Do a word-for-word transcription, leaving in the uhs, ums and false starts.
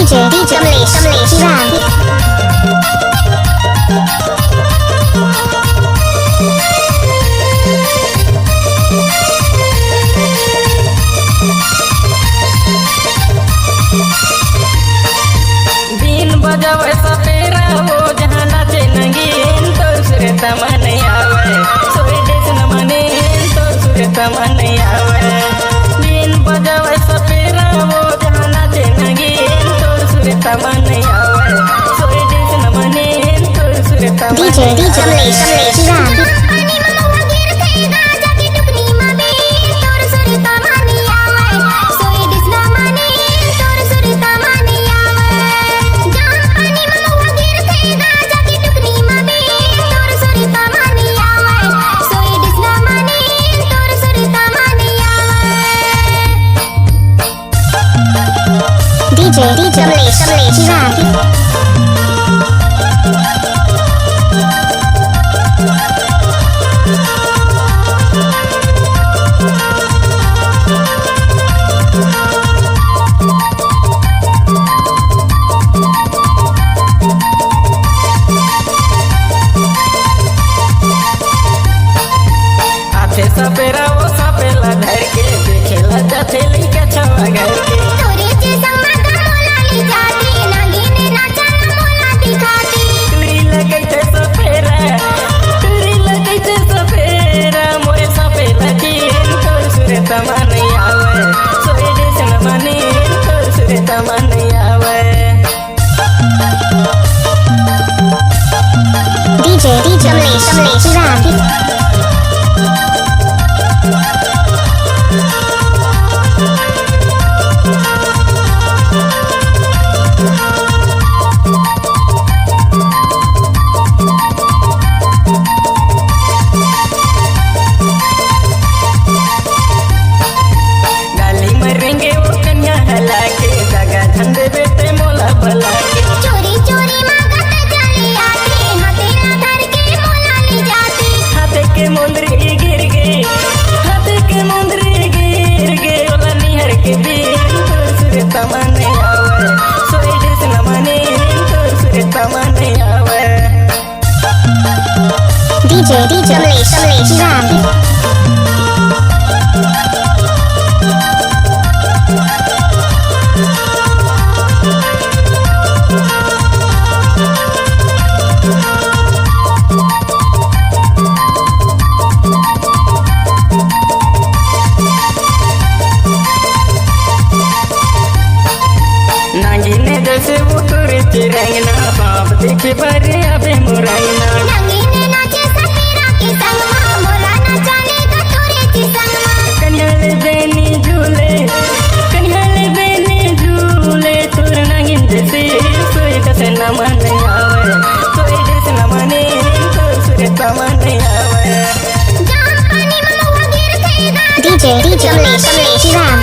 DJ Kamlesh, Kamlesh Ram. बीन बजावे सपेरा वो जहाँ नाचे नगीन, तोर सुरता मन आवे। सोई देश न माने, तोर सुरता मन आवे। बीन बजावे सपेरा वो जहाँ नाचे नगीन, तोर सुरता मन आवे। सोई देश न माने, तोर सुरता मन DJ, DJ आवे। कमलेश, कमलेश राम। DJ, DJ Kamlesh, Kamlesh Ram. आथे सपेरा वो सपेला धर के, देखेला जाथे लइका छवा घर के। तोरे जैसा मगा मोला ले जाती, नागिन नाचा मोला दिखाती। टुरी लगैते सपेरा, टुरी लगैते सपेरा, मोरे सपेला की तोर सुरता मन आवे। सोई देश न माने, तोर सुरता मन आवे। DJ, DJ Kamlesh, Kamlesh Ram. गाली मरेंगे वो कन्या हला के, जगह धंधे बेटे मोला बला के। चोरी चोरी मांगत चली आती, हाथे ना धर के मोला ले जाती। हाथे के मुंदरी गिर गे, हाथे के मुंदरी गिर गे, ओला निहर के बीन तोर सुरता मन आवे। सोई देश न माने, तोर सुरता मन आवे। DJ, DJ Kamlesh, Kamlesh Ram. नागिन जैसे वो तोरे चिरंगना, बाप देखे बरे अबे मुरैना। नागिन नाचे सपेरा के संग मा, मोला नचाने का तोरे के संग मा। कन्हैया ले बेनी झूले, कन्हैया ले बेनी झूले, तोर नागिन जैसे सोई देश न माने आवे, सोई देश न माने, तोर सुरता मन आवे। DJ, DJ Kamlesh, Kamlesh Ram.